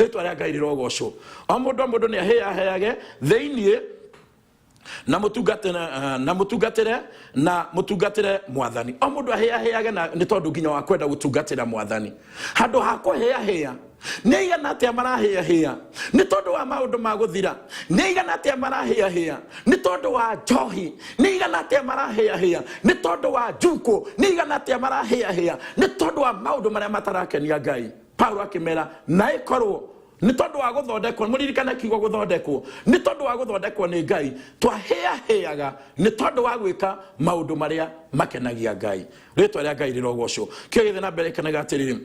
Rĩtwa rĩa Ngai rĩrogocwo. O mũndũ o mũndũ nĩ ahĩaheage thĩinĩ na mũtungatĩre, na mũtungatĩre, na mũtungatĩre Mwathani. O mũndũ ahĩahĩage na nĩ tondũ nginya wa kwenda gũtungatĩra Mwathani. Handũ ha kũhĩahĩa, nĩ aigana atĩa marahĩahĩa nĩ tondũ wa maũndũ ma gũthira? Nĩ aigana atĩa marahĩahĩa nĩ tondũ wa njohi? Nĩ aigana atĩa marahĩahĩa nĩ tondũ wa njukũ? Nĩ aigana atĩa marahĩahĩa nĩ tondũ wa maũndũ marĩa matarakenia Ngai? Paulo akĩmera, na ĩkorwo nĩ tondũ wa gũthondekwo, mũririkane kiugo gũthondekwo, nĩ tondũ wa gũthondekwo nĩ Ngai, twahĩahĩaga nĩ tondũ wa gwĩka maũndũ marĩa makenagia Ngai. Rĩtwa rĩa Ngai rĩrogocwo. Kĩo gĩthiĩ na mbere kenaga atĩrĩrĩ,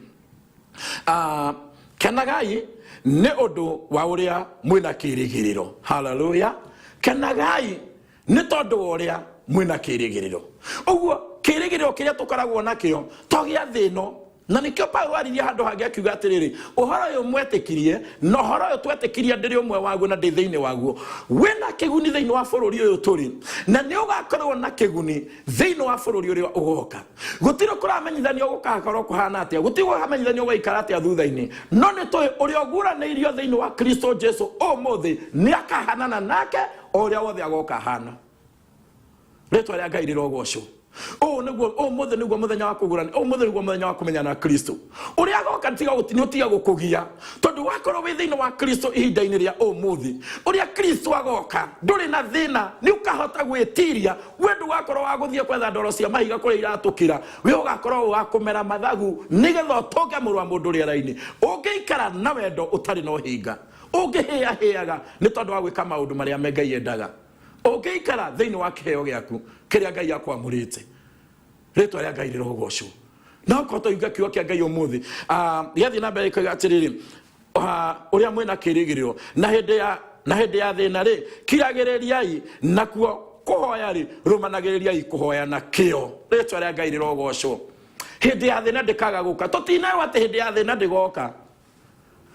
kenagai nĩ ũndũ wa ũrĩa mwĩna kĩrĩgĩrĩro. Haleluya. Kenagai nĩ tondũ wa ũrĩa mwĩna kĩrĩgĩrĩro. Ũguo kĩrĩgĩrĩro kĩrĩa tũkoragwo nakĩo to gĩa thĩ ĩno. Na nĩkĩo Paulo aririe handũ hangĩ akiuga atĩrĩrĩ, ũhoro ũyũ mwetĩkirie, na ũhoro ũyũ twetĩkirie ndĩrĩ ũmwe waguo na ndĩ thĩinĩ waguo, wĩna kĩguni thĩinĩ wa bũrũri ũyũ tũrĩ, na nĩ ũgakorwo na kĩguni thĩinĩ wa bũrũri ũrĩa ũgoka. Gũtirĩ kũramenyithanio gũgakorwo kũhana atĩa, gũtirĩ kũramenyithanio gũgaikara atĩa thutha-inĩ, no nĩ tũĩ ũrĩa ũguũranĩirio thĩinĩ wa Kristo Jesu ũmũthĩ nĩ akahanana nake o ũrĩa wothe agoka ahana. Rĩtwa rĩa Ngai rĩrogocwo. Ũũ nĩguo ũmũthĩ nĩguo mũthenya wa kũgũrana, ũmũthĩ nĩguo mũthenya wa kũmenyana na Kristo. Ũrĩa agoka tiga nĩ ũtiga gũkũgia, tondũ wakorwo wĩ thĩinĩ wa Kristo ihinda-inĩ rĩa ũmũthĩ, ũrĩa Kristo agoka ndũrĩ na thĩna, nĩ ũkahota gwĩtiria. We ndũgakorwo wa gũthiĩ kwetha ndoro cia mahiga kũrĩa iratũkĩra, we ũgakorwo wa kũmera mathagu nĩgetha ũtũnge mũrũ wa mũndũ rĩera-inĩ. Ũngĩikara na wendo ũtarĩ na ũhinga, ũngĩhĩahĩaga nĩ tondũ wa gwĩka maũndũ marĩa Ngai endaga, ũngĩikara thĩinĩ wa kĩheo gĩaku kĩrĩa Ngai akwamũrĩte, rĩtwa rĩa Ngai rĩrogocwo. Na ũkahota yuga kiugo kĩa Ngai ũmũthĩ, gĩathiĩ na mbere gĩkoiga atĩrĩrĩ, ũrĩa mwĩna kĩrĩgĩrĩro na hĩndĩ ya, na hĩndĩ ya thĩna rĩ, kiragĩrĩriai, nakuo kũhoya rĩ, rũmanagĩrĩriai kũhoya na kĩo. Rĩtwa rĩa Ngai rĩrogocwo. Hĩndĩ ya thĩna ndĩkaga gũka. Tũtinerwo atĩ hĩndĩ ya thĩna ndĩgoka,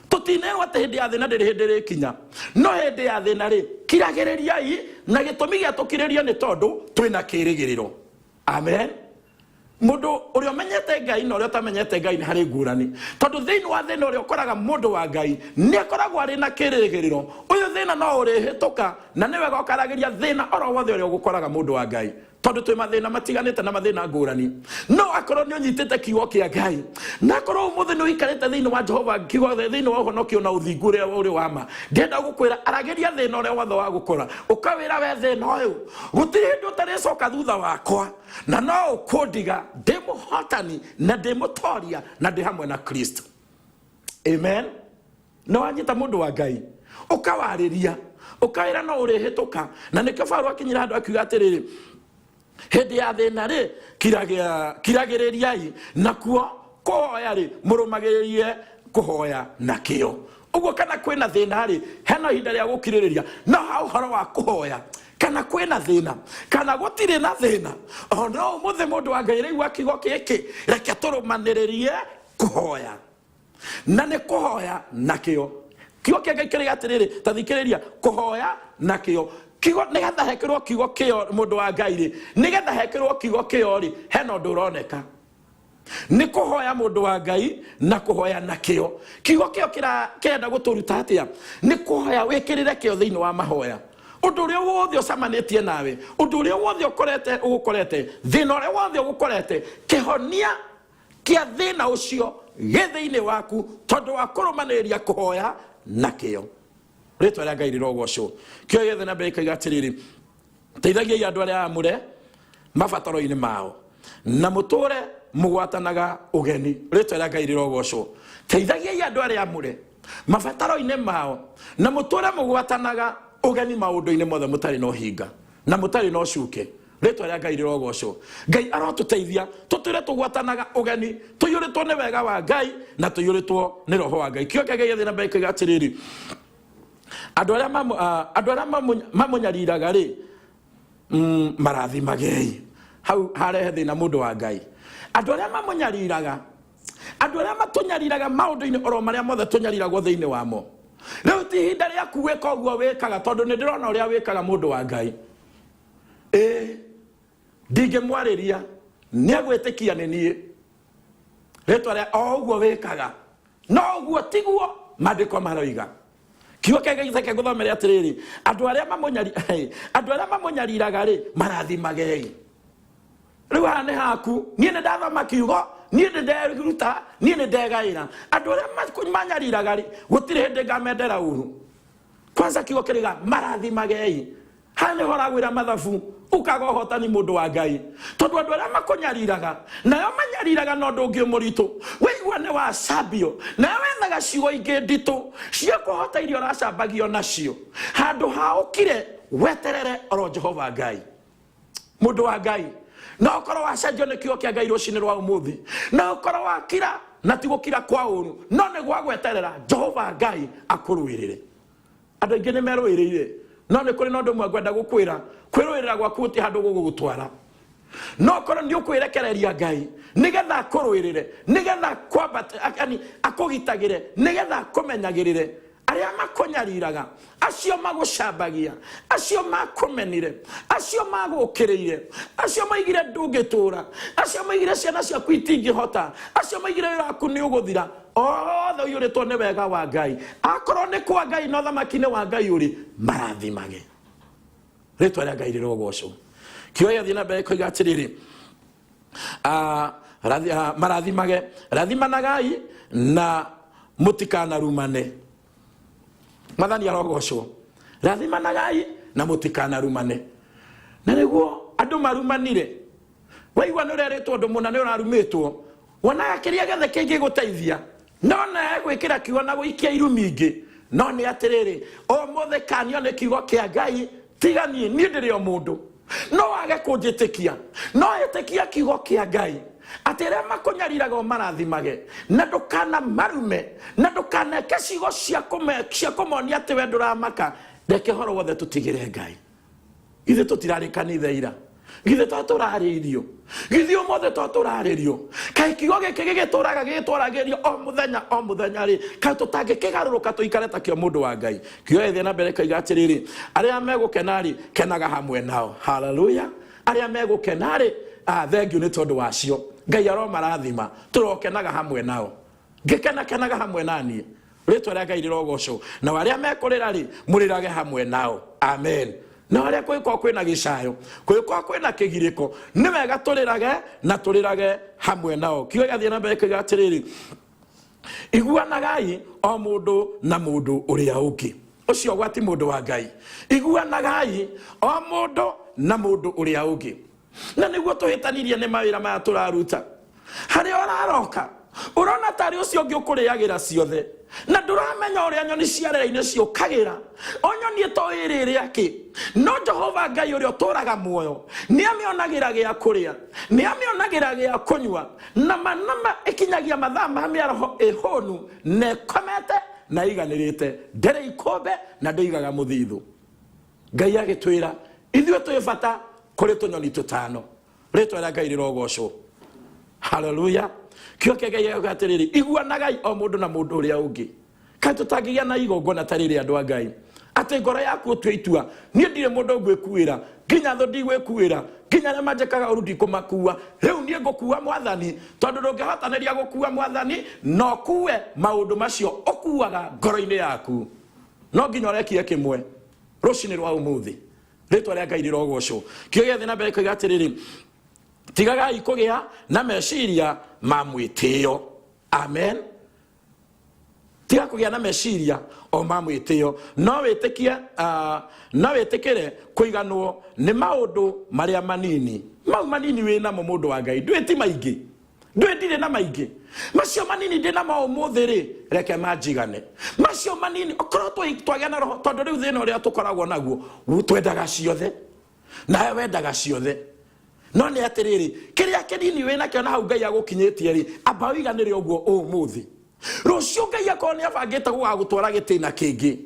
tũtinerwo atĩ hĩndĩ ya thĩna ndĩrĩ hĩndĩ rĩkinya, no hĩndĩ ya thĩna rĩ, kiragĩrĩriai, na gĩtũmi gĩa tũkirĩrie nĩ tondũ twĩna kĩrĩgĩrĩro. Amen. Mũndũ ũrĩa ũmenyete Ngai na ũrĩa ũtamenyete Ngai nĩ harĩ ngũrani, tondũ thĩinĩ wa thĩna ũrĩa ũkoraga mũndũ wa Ngai nĩ akoragwo arĩ na kĩrĩgĩrĩro. Ũyũ thĩna no ũrĩhĩtũka, na nĩ wega ũkaragĩria thĩna oro wothe ũrĩa ũgũkoraga mũndũ wa Ngai, tondũ twĩ mathĩna matiganĩte na mathĩna ngũrani. No akorwo nĩ ũnyitĩte kiugo kĩa Ngai, na akorwo ũmũthĩ nĩ ũikarĩte thĩinĩ wa Jehova, kiugo thĩinĩ wa ũhonokio na ũthingu ũrĩa ũrĩ wa ma, ndĩrenda gũkwĩra aragĩria thĩna ũrĩa wothe wa gũkora, ũkawĩra we thĩna ũyũ gũtirĩ hĩndĩ ũtarĩcoka thutha wakwa, na no ũkũndiga ndĩ mũhotani na ndĩ mũtoria na ndĩ hamwe na Kristo. Amen. Na wanyita mũndũ wa Ngai ũkawarĩria, ũkawĩra no ũrĩhĩtũka. Na nĩkĩo Paulo akinyire handũ akiuga atĩrĩrĩ, hĩndĩ ya thĩna rĩ, kiragĩrĩriai, nakuo kũhoya rĩ, mũrũmagĩrĩrie kũhoya na kĩo. Ũguo kana kwĩna thĩna rĩ, hena ihinda rĩa gũkirĩrĩria, no ha ũhoro wa kũhoya, kana kwĩna thĩna kana gũtirĩ na thĩna, ona ũmũthĩ mũndũ wa Ngai rĩu akiugo gĩkĩ, reke tũrũmanĩrĩrie kũhoya, na nĩ kũhoya na kĩo. Kiugo kĩa Ngai kĩrĩ atĩrĩrĩ, ta thikĩrĩria, kũhoya na kĩo. Kiugo nĩgetha hekĩrwo kiugo kĩo mũndũ wa Ngai rĩ, nĩgetha hekĩrwo kiugo kĩo rĩ, hena ũndũ ũroneka. Nĩ kũhoya mũndũ wa Ngai na kũhoya na kĩo. Kiugo kĩo kĩrenda gũtũruta atĩa? Nĩ kũhoya wĩkĩrĩre kĩo thĩinĩ wa mahoya. Ũndũ ũrĩa wothe ũcemanĩtie nawe, ũndũ ũrĩa wothe ũgũkorete, thĩna ũrĩa wothe ũgũkorete, kĩhonia kĩa thĩna ũcio gĩ thĩinĩ waku tondũ wa kũrũmanĩrĩria kũhoya na kĩo. Rĩtwa rĩa Ngai rĩrogocwo. Kĩo gĩothe na mbere ikoiga atĩrĩrĩ, teithagiai andũ arĩa aamũre mabataro-inĩ mao, na mũtũre mũgwatanaga ũgeni. Rĩtwa rĩa Ngai rĩrogocwo. Teithagiai andũ arĩa aamũre mabataro-inĩ mao, na mũtũre mũgwatanaga ũgeni maũndũ-inĩ mothe, mũtarĩ na ũhinga na mũtarĩ na ũcuke. Rĩtwa rĩa Ngai rĩrogocwo. Ngai arotũteithia tũtũre tũgwatanaga ũgeni, tũiyũrĩtwo nĩ wega wa Ngai na tũiyũrĩtwo nĩ roho wa Ngai. Kiugo kĩa Ngai gĩathiĩ na mbere gĩkoiga atĩrĩrĩ, andũ arĩa andũ arĩa mamũnyariraga rĩ, marathimagei. Hau harehe thĩna mũndũ wa Ngai. Andũ arĩa mamũnyariraga, andũ arĩa matũnyariraga maũndũ-inĩ oro marĩa mothe tũnyariragwo thĩinĩ wamo. Rĩu ti ihinda rĩaku gwĩka ũguo wĩkaga, tondũ nĩ ndĩrona ũrĩa wĩkaga mũndũ wa Ngai. Ndingĩmwarĩria, nĩegwĩtĩkia nĩ niĩ. Rĩtwa rĩa o ũguo wĩkaga, no ũguo tiguo. Maandĩko maroiga kiugo kĩa Ngai reke ngũthomere atĩrĩrĩ, andũ arĩa mamũnyari andũ arĩa mamũnyariraga rĩ, marathimagei. Rĩu haha nĩ haku. Niĩ nĩ ndathoma kiugo, niĩ nĩ nderuta, niĩ nĩ ndegaĩra. Andũ arĩa manyariraga rĩ, gũtirĩ hĩndĩ ngamendera ũru. Kwanza kiugo kĩrĩga marathimagei. Haha nĩho ũragwĩra mathabu ũkaga ũhotani, mũndũ wa Ngai, tondũ andũ arĩa makũnyariraga nayo manyariraga na ũndũ ũngĩ mũritũ. Waigua nĩ wacambio, nayo wethaga ciugo ingĩ nditũ cia kũhota iria ũracambagio nacio, handũ ha ũkire weterere oro Jehova Ngai. Mũndũ wa Ngai, no ũkorwo wacenjio nĩ kiugo kĩa Ngai rũcinĩ rwa ũmũthĩ, no ũkorwo wakira, na ti gũkira kwa ũru, no nĩ gwa gweterera Jehova Ngai akũrũĩrĩre. Andũ aingĩ nĩ merũĩrĩire, no nĩ kũrĩ na ũndũ ũmwe ngwenda gũkwĩra: kwĩrũĩrĩra gwaku gũtirĩ handũ gũgũgũtwara. No korwo nĩ ũkwĩrekereria Ngai nĩgetha akũrũĩrĩre, nĩgetha kwambate, yani akũgitagĩre, nĩgetha akũmenyagĩrĩre arĩa makũnyariraga, acio magũcambagia, acio makũmenire, acio magũkĩrĩire, acio maigire ndũngĩtũra, acio maigire ciana ciaku itingĩhota, acio maigire wĩra waku nĩ ũgũthira, othe ũiyũrĩtwo nĩ wega wa Ngai. Akorwo nĩ kwa Ngai na ũthamaki-inĩ wa Ngai ũrĩ, marathimage. Rĩtwa rĩa Ngai rĩrogocwo. Kiugo gĩathiĩ na mbere koiga atĩrĩrĩ, marathimage, rathimanagai na mũtikanarumane. Mwathani arogocwo. Rathimanagai na mũtikanarumane. Na nĩguo andũ marumanire, waigua nĩ ũrerĩtwo ũndũ mũna, nĩ ũrarumĩtwo, wonaga kĩrĩa gĩothe kĩngĩgũteithia no nawe gwĩkĩra kiugo na gũikia irumi ingĩ. No nĩ atĩrĩrĩ, ũmũthĩ kanio nĩ kiugo kĩa Ngai. Tiga niĩ, niĩ ndĩrĩ o mũndũ, no wage kũnjĩtĩkia, no ĩtĩkia kiugo kĩa Ngai atĩ arĩa makũnyariraga ũmarathimage, na ndũkana marume, na ndũkaneke ciugo cia kũmonia atĩ we ndũramaka. Reke ũhoro wothe tũtigĩre Ngai. Githĩ tũtirarĩ kanitha ira? Githĩ to tũrarĩirio? Githĩ ũmũthĩ to tũrarĩrio? Kaĩ kiugo gĩkĩ gĩgĩtũraga gĩgĩtwaragĩrio o mũthenya o mũthenya rĩ, kaĩ tũtangĩkĩgarũrũka tũikare takĩo, mũndũ wa Ngai? Kiugo gĩthiĩ na mbere kaiga atĩrĩrĩ, arĩa megũkena rĩ, kenaga hamwe nao. Haleluya! Arĩa megũkena rĩ, thengiũ nĩ tondũ wacio. Ngai aromarathima. Tũrokenaga hamwe nao. Ngĩkena, kenaga hamwe na niĩ. Rĩtwa rĩa Ngai rĩrogocwo. Nao arĩa mekũrĩra rĩ, mũrĩrage hamwe nao. Amen. Na arĩa kũngĩkorwo kwĩna gĩcayo, kũngĩkorwo kwĩna kĩgirĩko, nĩ wega tũrĩrage na tũrĩrage hamwe nao. Kiugo gĩathiĩ na mbere kĩiga atĩrĩrĩ, iguanagai o mũndũ na mũndũ ũrĩa ũngĩ. Ũcio gwati, mũndũ wa Ngai, iguanagai o mũndũ na mũndũ ũrĩa ũngĩ. Na nĩguo tũhĩtanirie nĩ mawĩra maya tũraruta, harĩa ũraroka ũrona tarĩ ũcio ũngĩ ũkũrĩagĩra ciothe, na ndũramenya ũrĩa nyoni cia rĩera-inĩ ciũkagĩra. O nyoni ĩtoĩ ĩrĩrĩa kĩ, no Jehova Ngai ũrĩa ũtũraga muoyo nĩ amĩonagĩra gĩa kũrĩa, nĩ amĩonagĩra gĩa kũnyua, na manama ĩkinyagia mathaa ma mĩaraho ĩhũnu na ĩkomete na ĩiganĩrĩte, ndĩrĩ ikũmbe na ndĩigaga mũthithũ. Ngai agĩtwĩra ithuĩ twĩ bata kũrĩ tũnyoni tũtano. Rĩtwa rĩa Ngai rĩrogocwo. Haleluya! Kĩo kĩa Ngai gĩgauga atĩrĩrĩ, iguanagai o mũndũ na mũndũ ũrĩa ũngĩ. Kaĩ tũtangĩgĩa na igongona ta rĩrĩ, andũ a Ngai, atĩ ngoro yaku ũtue itua, niĩ ndirĩ mũndũ ngwĩkuĩra, nginya thũ ndigwĩkuĩra, nginya arĩa manjĩkaga ũru ndikũmakua, rĩu niĩ ngũkua Mwathani. Tondũ ndũngĩhotanĩria gũkua Mwathani na ũkue maũndũ macio ũkuaga ngoro-inĩ yaku. No nginya ũrekie kĩmwe rũcinĩ rwa ũmũthĩ. Rĩtwa rĩa Ngai rĩrogocwo. Kĩo gĩathiĩ na mbere koiga atĩrĩrĩ, tigagai kũgĩa na meciria ma mwĩtĩo. Amen. Tiga kũgĩa na meciria o ma mwĩtĩo, no wĩtĩkie, no wĩtĩkĩre kũiganwo nĩ maũndũ marĩa manini. Mau manini wĩ namo, mũndũ wa Ngai, ndwĩ ti maingĩ, ndwĩ ndirĩ na maingĩ. Macio manini ndĩ namo ũmũthĩ rĩ, reke manjigane macio manini. Okorwo twagĩa na roho, tondũ rĩu thĩna ũrĩa tũkoragwo naguo, twendaga ciothe, nawe wendaga ciothe. No nĩ atĩrĩrĩ, kĩrĩa kĩnini wĩ nakĩo na hau Ngai agũkinyĩtie rĩ, amba ũiganĩre ũguo ũmũthĩ. Rũciũ Ngai akorwo nĩ abangĩte gũgagũtwara gĩtĩna kĩngĩ,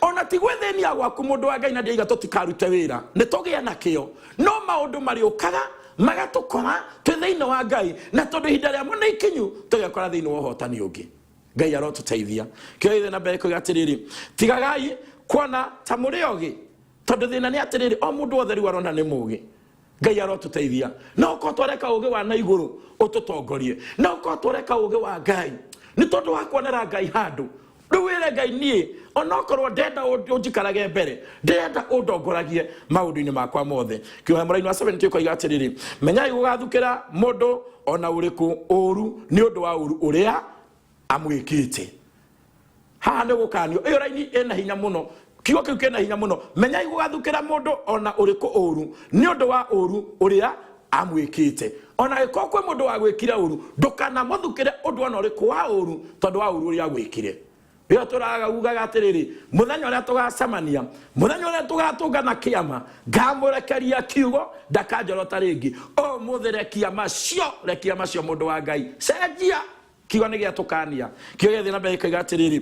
ona ti gwĩthĩnia gwaku, mũndũ wa Ngai. Na ndiaiga tũtikarute wĩra, nĩ tũgĩe nakĩo, no maũndũ marĩũkaga magatũkora twĩ thĩinĩ wa Ngai, na tondũ ihinda rĩamo nĩ ikinyu, tũgekora thĩinĩ wa ũhotani ũngĩ. Ngai arotũteithia. Kĩo gĩthiĩ na mbere kuiga atĩrĩrĩ, tigagai kuona ta mũrĩ ogĩ, tondũ thĩna nĩ atĩrĩrĩ, o mũndũ wothe rĩu arona nĩ mũgĩ. Ngai arotũteithia. No ũkorwo twareka ũgĩ wa na igũrũ ũtũtongorie, na ũkorwo twareka ũgĩ wa Ngai, nĩ tondũ wa kuonera Ngai handũ. Rĩu wĩre Ngai, niĩ onokorwo ndenda ũnjikarage mbere, ndĩrenda ũndongoragie maũndũ-inĩ makwa mothe. Kĩohe mũraini wa 70 ũkoiga atĩrĩrĩ, menyai gũgathukĩra mũndũ ona ũrĩkũ ũru nĩ ũndũ wa ũru ũrĩa amwĩkĩte. Haha nĩ gũkanio. Ĩyo raini ĩna hinya mũno, kiugo kĩu kĩna hinya mũno. Menyai gũgathukĩra mũndũ ona ũrĩkũ ũru nĩ ũndũ wa ũru ũrĩa amwĩkĩte. Ona angĩkorwo kwĩ mũndũ wagwĩkire ũru, ndũkanamũthukĩre ũndũ ona ũrĩkũ wa ũru tondũ wa ũru ũrĩa agwĩkire. Rĩo tũraugaga atĩrĩrĩ, mũthenya ũrĩa tũgacemania, mũthenya ũrĩa tũgatũngana kĩama, ngamũrekeria kiugo ndakanjorota rĩngĩ. Ũmũthĩ rekia macio, rekia macio mũndũ wa Ngai, cenjia. Kiugo nĩ gĩatũkania. Kiugo gĩathiĩ na mbere gĩkoiga atĩrĩrĩ,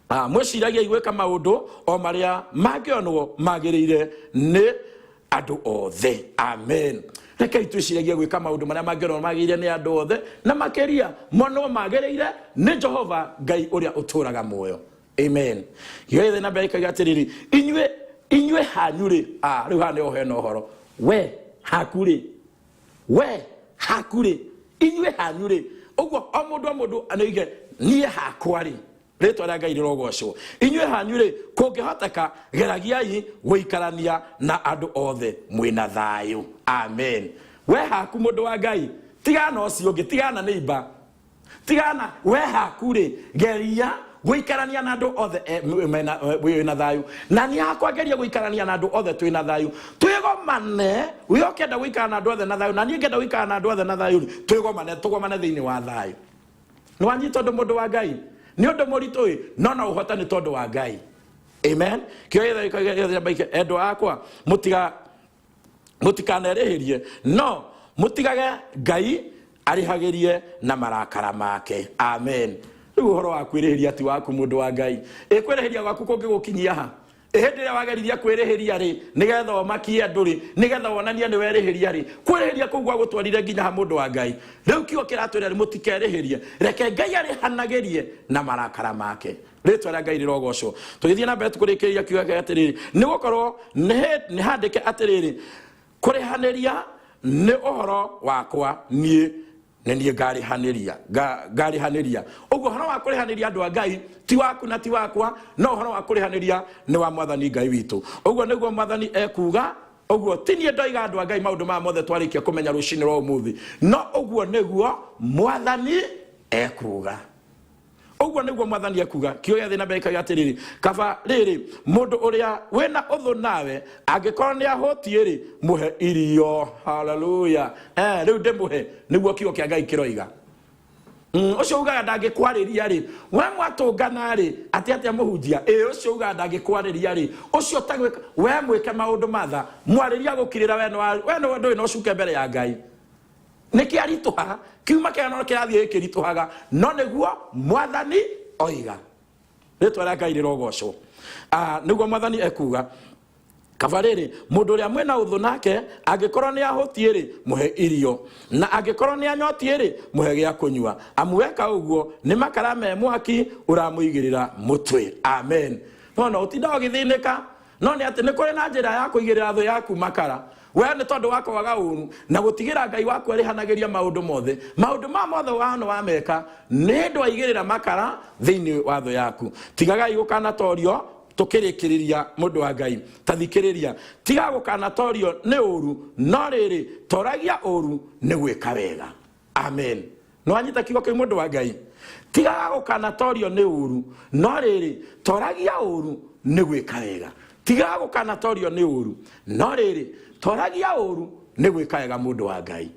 mwĩciragiai gwĩka maũndũ o marĩa mangĩonwo magĩrĩire nĩ andũ othe. Amen. Rekei twĩciragie gwĩka maũndũ marĩa mangĩonwo magĩrĩire nĩ andũ othe, na makĩria monwo magĩrĩire nĩ Jehova Ngai ũrĩa ũtũũraga muoyo. Amen. Kiugo gĩathiĩ na mbere gĩkoiga atĩrĩrĩ, inyuĩ hanyu rĩ, rĩu haha nĩho hena ũhoro. We haku rĩ, we haku rĩ, inyuĩ hanyu rĩ. Ũguo o mũndũ o mũndũ anoige niĩ hakwa rĩ, rĩtwa rĩa Ngai rĩrogocwo. Inyuĩ hanyu rĩ, kũngĩhoteka geragiai gũikarania na andũ othe mwĩna thayũ. Amen. We haku mũndũ wa Ngai, tigana ũcio ũngĩ, tigana nĩ imba, tigana. We haku rĩ, geria gũikarania na andũ othe wĩna thayũ. Na niĩ hakwa ngeria gũikarania na andũ othe twĩna thayũ, twĩgomane. We ũkĩenda gũikara na andũ othe na thayũ, na niĩ ngenda gũikara na andũ othe na thayũ rĩ, twĩgomane, tũgomane thĩinĩ wa thayũ. Nĩ wanyita ũndũ mũndũ wa Ngai? Nĩ ũndũ mũritũ ĩ, no no ũhote nĩ tondũ wa Ngai. Amen. Kĩo gĩothe, endwa akwa, mũtikanerĩhĩrie, no mũtigage Ngai arĩhagĩrie na marakara make. Amen. Rĩu ũhoro wa kwĩrĩhĩria ti waku mũndũ wa Ngai. Ĩ kwĩrĩhĩria gwaku kũngĩgũkinyia ha? Ĩ hĩndĩ ĩrĩa wageririe kwĩrĩhĩria rĩ, nĩgetha ũmakie andũ rĩ, nĩgetha wonanie nĩ werĩhĩria rĩ, kwĩrĩhĩria kũu gwagũtwarire nginya ha mũndũ wa Ngai? Rĩu kiugo kĩratwĩra rĩ, mũtikerĩhĩrie, reke Ngai arĩhanagĩrie na marakara make. Rĩtwa rĩa Ngai rĩrogocwo. Tũgĩthiĩ na mbere tũkũrĩkĩrĩria kiugo gĩake atĩrĩrĩ, nĩ gũkorwo nĩ handĩke atĩrĩrĩ, kũrĩhanĩria nĩ ũhoro wakwa, niĩ nĩ niĩ ngarĩhanĩria, ngarĩhanĩria. Ũguo ũhoro wa kũrĩhanĩria andũ a Ngai ti waku na ti wakwa, no ũhoro wa kũrĩhanĩria nĩ wa Mwathani Ngai witũ. Ũguo nĩguo Mwathani ekuuga. Ũguo ti niĩ ndoiga andũ a Ngai maũndũ maya mothe twarĩkia kũmenya rũcinĩ rwa ũmũthĩ, no ũguo nĩguo Mwathani ekuuga. Ũguo nĩguo Mwathani ekuuga. Kiugo gĩathiĩ na mbere gĩkoiga atĩrĩrĩ, kaba rĩrĩ, mũndũ ũrĩa wĩna ũthũ nawe angĩkorwo nĩ ahũtiĩ rĩ, mũhe irio. Haleluya. Rĩu ndĩmũhe, nĩguo kiugo kĩa Ngai kĩroiga. Ũcio ugaga ndangĩkwarĩria rĩ, we mwatũngana rĩ, atĩ atĩa mũhunjia? Ĩ, ũcio ugaga ndangĩkwarĩria rĩ, ũcio ũtagwĩka, we mwĩke maũndũ matha, mwarĩria gũkirĩra, we nĩ we nĩ ndũrĩ na ũcuke mbere ya Ngai. Nĩ kĩaritũha, kiuma kĩega no kĩrathiĩ gĩkĩritũhaga, no nĩguo Mwathani oiga. Rĩtwa rĩa Ngai rĩrogocwo. Nĩguo Mwathani ekuga. Kaba rĩrĩ, mũndũ ũrĩa mwĩna ũthũ nake angĩkorwo nĩ ahũtiĩ rĩ, mũhe irio, na angĩkorwo nĩ anyotiĩ rĩ, mũhe gĩa kũnyua, amu weka ũguo nĩ makara me mwaki ũramũigĩrĩra mũtwe. Amen. No no ũtinda ũgĩthĩnĩka, no nĩ atĩ nĩ kũrĩ na njĩra ya kũigĩrĩra thũ yaku makara. We nĩ tondũ wa kwaga ũru na gũtigĩra Ngai waku arĩhanagĩria maũndũ mothe. Maũndũ ma mothe wano wameka nĩ hĩndĩ waigĩrĩra makara thĩinĩ wa thũ yaku. Tigagai gũkanatorio. Tũkĩrĩkĩrĩria mũndũ wa Ngai, ta thikĩrĩria, tiga gũkanatorio nĩ ũru, no rĩrĩ, toragia ũru nĩ gwĩka wega. Amen. Nĩ wanyita kiugo kĩu mũndũ wa Ngai? Tigaga gũkanatorio nĩ ũru, no rĩrĩ, toragia ũru nĩ gwĩka wega. Tigaga gũkanatorio nĩ ũru, no rĩrĩ, toragia ũru nĩ gwĩka wega mũndũ wa Ngai.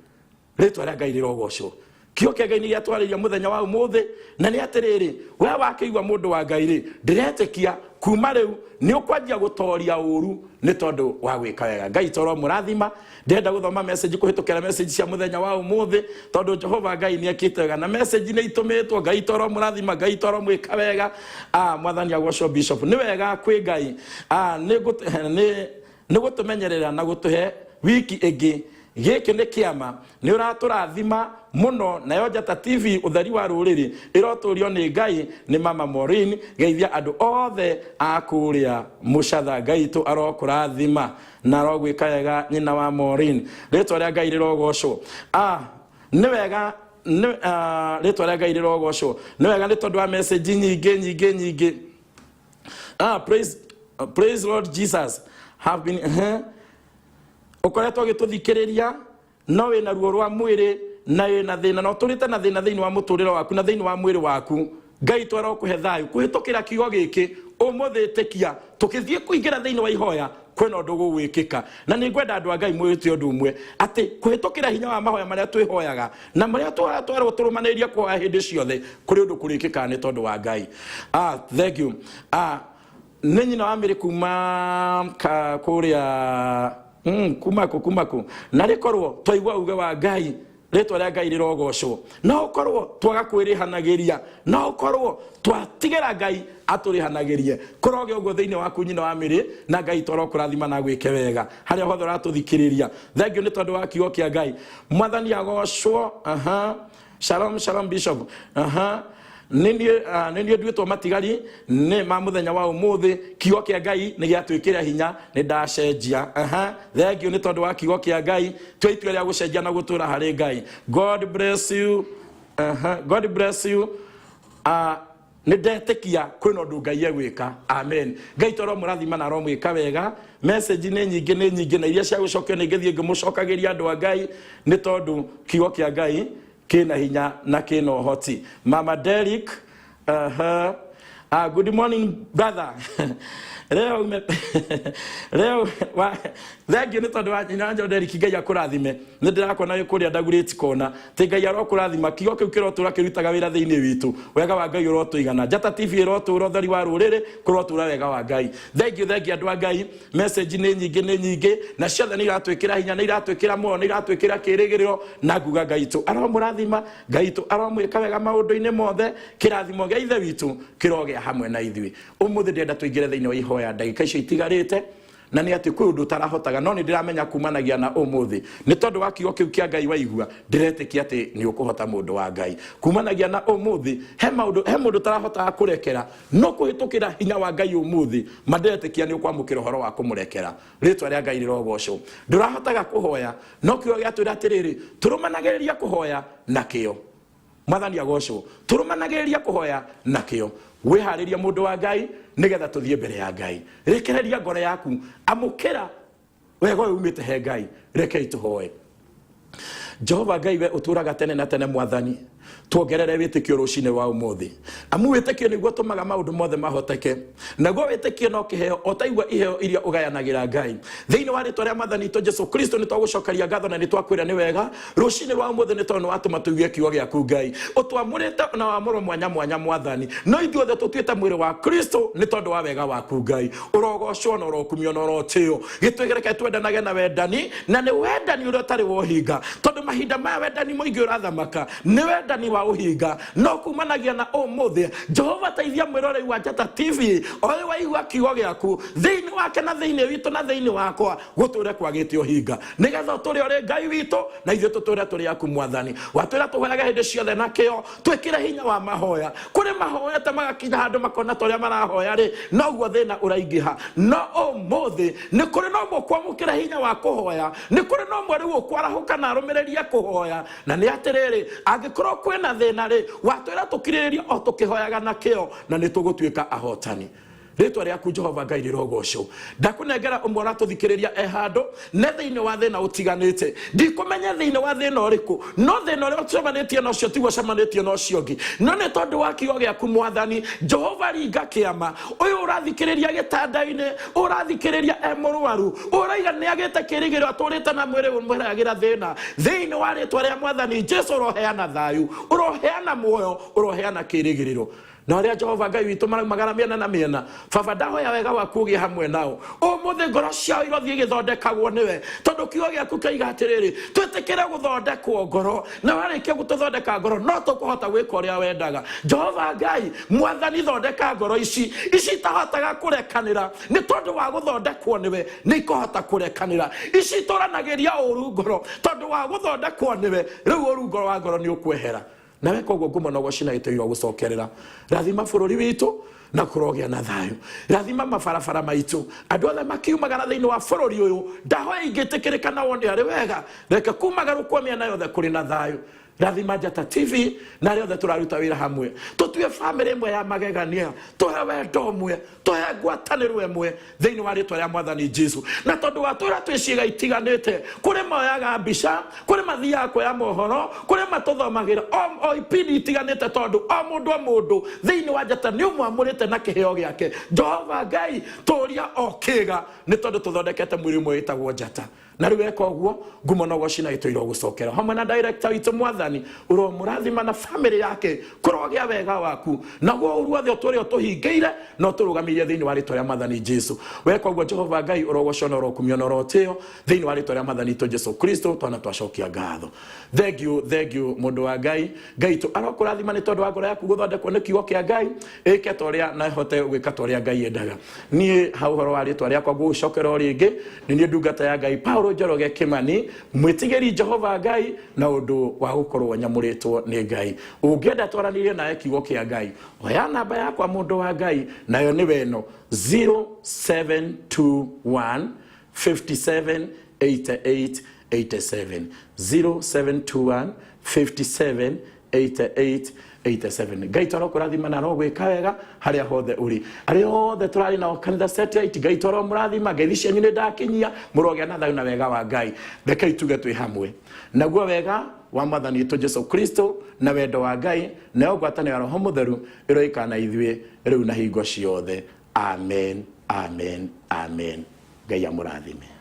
Rĩtwa rĩa Ngai rĩrogocwo. Kiugo kĩa Ngai nĩ gĩatwarĩria mũthenya wa ũmũthĩ, na nĩ atĩrĩrĩ, we wakĩigua mũndũ wa Ngai rĩ, ndĩretĩkia kuma rĩu nĩ ũkwanjia gũtoria ũru nĩ tondũ wa gwĩka wega. Ngai toro mũrathima. Ndĩrenda gũthoma message kũhĩtũkĩra message cia mũthenya wa ũmũthĩ, tondũ Jehova Ngai nĩ ekĩte wega na message nĩ itũmĩtwo. Ngai toro mũrathima, Ngai toro mwĩka wega. Mwathani agocwo. Bishop, nĩ wega kwĩ Ngai. Nĩ gũtũmenyerera na gũtũhe wiki ĩngĩ. Gĩkĩ nĩ kĩama, nĩ ũratũrathima mũno. Nayo Njata TV, ũtheri wa rũrĩrĩ, ĩrotũrio nĩ Ngai. Nĩ Mama Maureen, geithia andũ othe a kũrĩa Mũcatha. Ngai tũ arokũrathima na arogwĩka wega, nyina wa Maureen. Rĩtwa rĩa Ngai rĩrogocwo. Nĩ wega. Rĩtwa rĩa Ngai rĩrogocwo. Nĩ wega nĩ tondũ wa message nyingĩ nyingĩ nyingĩ. Praise Lord Jesus have been ũkoretwo ũgĩtũthikĩrĩria, no wĩna ruo rwa mwĩrĩ na wĩna thĩna na ũtũrĩte na thĩna thĩinĩ wa mũtũrĩre waku na thĩinĩ wa mwĩrĩ waku. Ngai twara ũkũhe thayũ kũhĩtũkĩra kiugo gĩkĩ ũmũthĩ. Ĩtĩkia tũkĩthiĩ kũingĩra thĩinĩ wa ihoya, kwĩna ũndũ gũgwĩkĩka. Na nĩ ngwenda andũ a Ngai mwĩte ũndũ ũmwe, atĩ kũhĩtũkĩra hinya wa mahoya marĩa twĩhoyaga na marĩa twerwo tũrũmanĩrĩrie kũhoya hĩndĩ ciothe, kũrĩ ũndũ kũrĩkĩkaga nĩ tondũ wa Ngai. Thank you. Nĩ nyina wa mĩrĩ kuma kũrĩa kuma kũ kuma kũ na rĩkorwo twaigua uge wa Ngai. Rĩtwa rĩa Ngai rĩrogocwo. No ũkorwo twaga kwĩrĩhanagĩria, no ũkorwo twatigĩra Ngai atũrĩhanagĩrie. Kũroge ũguo thĩinĩ waku, nyina wa mĩrĩ, na Ngai twara ũkũrathima na gwĩke wega harĩa hothe ũratũthikĩrĩria. Thank you nĩ tondũ wa kiugo kĩa Ngai. Mwathani agocwo. Aha. Shalom, shalom, Bishop. Aha. Nĩ niĩ nduĩtwo matigari nĩ ma mũthenya wa ũmũthĩ. Kiugo kĩa Ngai nĩ gĩatwĩkĩra hinya, nĩ ndacenjia. Aha. Thank you nĩ tondũ wa kiugo kĩa Ngai. Tua itua rĩa gũcenjia na gũtũra harĩ Ngai. God bless you. Aha. God bless you. Nĩ ndetĩkia kwĩna ũndũ Ngai egwĩka. Amen. Ngai toro mũrathima na aromwĩka wega. Message nĩ nyingĩ, nĩ nyingĩ, na iria cia gũcokio nĩ ngĩthiĩ ngĩmũcokagĩria, andũ a Ngai, nĩ tondũ kiugo kĩa Ngai kĩna hinya na kĩna ũhoti. Mama Derrick, good morning, brother. Leo thank you nĩ tondũ wa nyina John Derrick. Ngai akũrathime. Nĩ ndĩrakona wĩ kũrĩa Dagoretti Kona. Tĩ Ngai arokũrathima. Kiugo kĩu kĩrotũra kĩrutaga wĩra thĩinĩ witũ. Wega wa Ngai ũrotũigana. Njata TV ĩrotũra ũtheri wa rũrĩrĩ, kũrotũra wega wa Ngai. Thank you, thank you, andũ a Ngai. Message nĩ nyingĩ, nĩ nyingĩ, na ciothe nĩ iratwĩkĩra hinya, nĩ iratwĩkĩra muoyo, nĩ iratwĩkĩra kĩrĩgĩrĩro. Na nguga Ngai witũ aromũrathima, Ngai witũ aromwĩka wega maũndũ-inĩ mothe. Kĩrathimo gĩa Ithe witũ kĩrogĩa hamwe na ithuĩ ũmũthĩ. Ndĩrenda tũingĩre thĩinĩ wa ihoya ndagĩka icio itigarĩte. Na nĩ atĩ kwĩ ũndũ ũtarahotaga, no nĩ ndĩramenya kumanagia na ũmũthĩ, nĩ tondũ wa kiugo kĩu kĩa Ngai waigua, ndĩretĩkia atĩ nĩ ũkũhota, mũndũ wa Ngai. Kumanagia na ũmũthĩ, he maũndũ, he mũndũ ũtarahotaga kũrekera, no kũhĩtũkĩra hinya wa Ngai ũmũthĩ, ma ndĩretĩkia nĩ ũkwamũkĩra ũhoro wa kũmũrekera. Rĩtwa rĩa Ngai rĩrogocwo. Ndũrahotaga kũhoya, no kiugo gĩatwĩra atĩrĩrĩ, tũrũmanagĩrĩria kũhoya na kĩo. Mwathani agocwo. Tũrũmanagĩrĩria kũhoya na kĩo. Wĩharĩrie, mũndũ wa Ngai, nĩgetha tũthiĩ mbere ya Ngai. Rekereria ngoro yaku, amũkĩra wega ũyũ umĩte he Ngai. Rekei tũhoe. Jehova Ngai, we ũtũraga tene na tene, Mwathani, tuongerere wĩtĩkio rũcinĩ rwa ũmũthĩ, amu wĩtĩkio nĩguo tũmaga maũndũ mothe mahoteke. Naguo wĩtĩkio no kĩheo o taigua iheo iria ũgayanagĩra. Ngai, thĩinĩ wa rĩtwa rĩa Mwathani witũ Jesu Kristo, nĩ twagũcokeria ngatho na nĩ twakwĩra nĩ wega rũcinĩ rwa ũmũthĩ, nĩ tondũ nĩ watũma tũigue kiugo gĩaku. Ngai, ũtwamũrĩte na wamũro mwanya mwanya, Mwathani, no ithuothe tũtuĩte mwĩrĩ wa Kristo nĩ tondũ wa wega waku. Ngai, ũrogocwo na ũrokumio na ũrotĩo. Gĩtwĩgereke twendanage na wendani, na nĩ wendani ũrĩa ũtarĩ wa ũhinga, tondũ mahinda maya wendani mũingĩ ũrathamaka nĩ wendani wa ũhinga. No kumanagia na ũmũthĩ, Jehova, teithia mwĩrorei wa Njata TV ũyũ waigua kiugo gĩaku, thĩinĩ wake na thĩinĩ witũ na thĩinĩ wakwa gũtũre kwagĩte ũhinga, nĩgetha ũtũre ũrĩ Ngai witũ na ithuĩ tũtũre tũrĩ aku. Mwathani, watwĩra tũhoyage hĩndĩ ciothe na kĩo. Twĩkĩre hinya wa mahoya. Kũrĩ mahoete magakinya handũ makona ta ũrĩa marahoya rĩ, noguo thĩna ũraingĩha. No ũmũthĩ nĩ kũrĩ na ũmwe ũkwamũkĩra hinya wa kũhoya, nĩ kũrĩ na ũmwe rĩu ũkwarahũka na arũmĩrĩrie kũhoya. Na nĩ atĩrĩrĩ, angĩkorwo kwĩna thĩna rĩ, watwĩra tũkirĩrĩrie o tũkĩhoyaga na kĩo, na nĩ tũgũtuĩka ahotani. Rĩtwa rĩaku, Jehova Ngai, rĩrogocwo. Ndakũnengera ũmwe ũratũthikĩrĩria e handũ ne thĩinĩ wa thĩna ũtiganĩte. Ndikũmenya thĩinĩ wa thĩna ũrĩkũ, no thĩna ũrĩa ũcemanĩtie na ũcio tiguo ũcemanĩtie na ũcio ũngĩ. No nĩ tondũ wa kiugo gĩaku, Mwathani Jehova, ringa kĩama. Ũyũ ũrathikĩrĩria gĩtanda-inĩ, ũrathikĩrĩria e mũrwaru, ũraiga nĩ agĩte kĩrĩgĩrĩro, atũrĩte na mwĩrĩ ũmũrehagĩra thĩna, thĩinĩ wa rĩtwa rĩa Mwathani Jesu, ũroheana thayũ, ũroheana muoyo, ũroheana kĩrĩgĩrĩro. Na ũrĩa Jehova Ngai witũ maraumagara mĩena na mĩena, Baba, ndahoya wega waku ũgĩe hamwe nao ũmũthĩ. Ngoro ciao irothiĩ igĩthondekagwo nĩwe, tondũ kiugo gĩaku kĩiga atĩrĩrĩ, twĩtĩkĩre gũthondekwo ngoro, na warĩkia gũtũthondeka ngoro, no tũkũhota gwĩka ũrĩa wendaga. Jehova Ngai Mwathani, thondeka ngoro ici ici itahotaga kũrekanĩra. Nĩ tondũ wa gũthondekwo nĩwe, nĩ ikũhota kũrekanĩra. Ici itũranagĩria ũru ngoro, tondũ wa gũthondekwo nĩwe, rĩu ũru ngoro wa ngoro nĩ ũkwehera. Nawe koguo ngumo na ũgoci na gĩtĩo gũcokerera. Rathima bũrũri witũ na kũrogĩa na thayũ. Rathima mabarabara maitũ, andũ othe makiumagara thĩinĩ wa bũrũri ũyũ. Ndahoya ingĩtĩkĩrĩka na wone arĩ wega, reke kumagarũkwo mĩena yothe kũrĩ na thayũ. Rathima Njata TV na arĩa othe tũraruta wĩra hamwe. Tũtue bamĩrĩ ĩmwe ya magegania, tũhe wendo ũmwe, tũhe ngwatanĩro ĩmwe thĩinĩ wa rĩtwa rĩa Mwathani Jesu. Na tondũ wa tũrĩa twĩ ciĩga itiganĩte, kũrĩ moyaga mbica, kũrĩ mathiaga kuoya mohoro, kũrĩ matũthomagĩra o ipindi itiganĩte, tondũ o mũndũ o mũndũ thĩinĩ wa Njata nĩ ũmwamũrĩte na kĩheo gĩake. Jehova Ngai, tũria o kĩga, nĩ tondũ tũthondekete mwĩrĩ ũmwe wĩtagwo Njata. Na rĩu eka ũguo, ngumo na ũgoci na gĩtũire ũgũcokera hamwe na director witũ. Mwathani, ũromũrathima na famĩlĩ yake, kũrogĩa wega waku naguo ũru wothe ũtũrĩa ũtũhingĩire na ũtũrũgamĩire thĩinĩ wa rĩtwa rĩa Mwathani Jesu. Weka ũguo, Jehova Ngai, ũrogocwo na ũrokumio na ũrotĩo thĩinĩ wa rĩtwa rĩa Mwathani witũ Jesu Kristo. Twana twacokia ngatho. Thank you, thank you, mũndũ wa Ngai. Ngai tũ arokũrathima nĩ tondũ wa ngoro yaku gũthondekwo nĩ kiugo kĩa Ngai, ĩke ta ũrĩa na ĩhote gwĩka ta ũrĩa Ngai endaga. Niĩ ha ũhoro wa rĩtwa rĩakwa, ngũgũcokera o rĩngĩ, nĩ niĩ ndungata ya Ngai Paulo Njoroge Kĩmani, mwĩtigĩri Jehova Ngai na ũndũ wa gũkorwo nyamũrĩtwo nĩ Ngai. Ũngĩenda twaranĩrie nawe kiugo kĩa Ngai, oya namba yakwa, mũndũ wa Ngai, nayo nĩ weno 0721 57 88 87, 0721 57 88 87. Ngai twara kũrathima na arogwĩka wega harĩa hothe ũrĩ. Arĩa othe tũrarĩ nao kanitha satellite, Ngai twara mũrathima. Ngeithi cianyu nĩ ndakinyia. Mũrogĩa na thayũ na wega wa Ngai. Rekei tuge twĩ hamwe, naguo wega wa Mwathani witũ Jesu Kristo na wendo wa Ngai nayo ngwatanĩro ya Roho Mũtheru ĩroikara na ithuĩ rĩu na hingo ciothe. Amen, amen, amen. Ngai amũrathime.